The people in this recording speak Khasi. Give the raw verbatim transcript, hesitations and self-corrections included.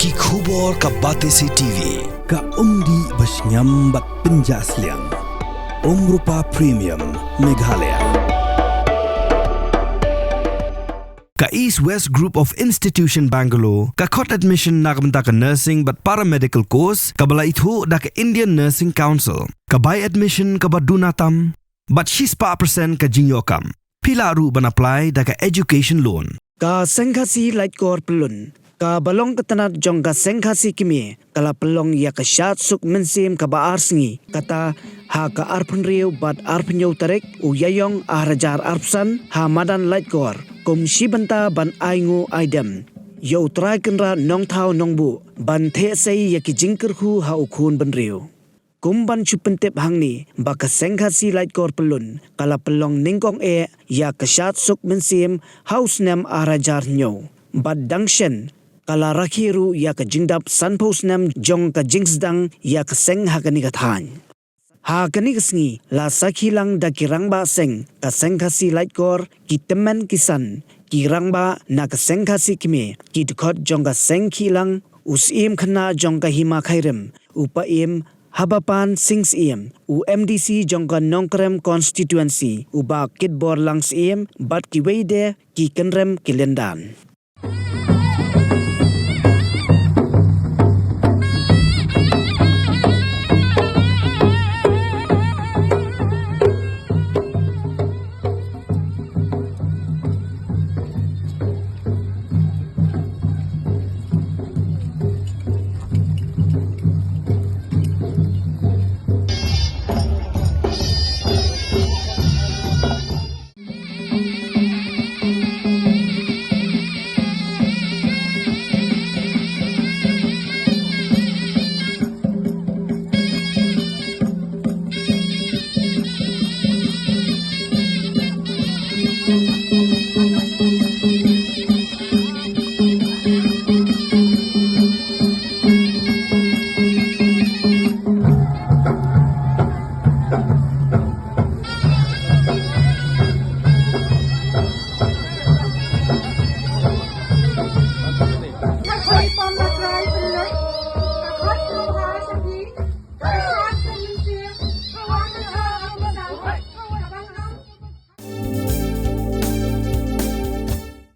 Ki khubor ka Batesi T V, ka umdih ba shngiam bad pynjah sliang. Umrupa Premium, Meghalaya. Ka East West Group of Institution Bangalore ka khot admission na ka bynta ka nursing bad paramedical course kaba la ithuh da ka Indian Nursing Council. Ka bai admission kaba duna tam bad shispah percent ka jingïoh kam. Phi lah ruh ban apply da ka education loan. Ka Seng Khasi Laitkor Pyllun kaba long ka tnat jong ka Seng Khasi Kmie ka la pynlong ïa ka shad suk mynsiem kaba ar sngi, kata ha ka arphew hynriew bad arphew hynñiew tarik u Ïaïong arhajar arphew san ha madan Laitkor kum shi bynta ban ai nguh ai dem ïa u Trai Kynrad Nongthaw Nongbuh ban theh sei ïa ki jingkyrkhu ha u khun bynriew. Kum ban shu pyntip hangne ba ka Seng Khasi Laitkor Pyllun ka la pynlong nyngkong eh ïa ka shad suk mynsiem ha u snem arhajar hynñiew bad dang shen ka la rakhe ruh ïa ka jingdap sanphew snem jong ka jingsdang ïa ka seng ha kane ka thaiñ. Ha kane ka sngi la sakhi lang da ki rangbah seng ka Seng Khasi Laitkor, ki tymmen ki san, ki rangbah na ka Seng Khasi Kmie, ki dkhot jong ka Seng Khihlang, u Syiem Khynnah jong ka Hima Khyrim, u Paiem Habapan Sing Syiem, u M D C jong ka Nongkrem Constituency, u Bah Kitborlang Syiem, bad kiwei de ki kynrem ki lyndan.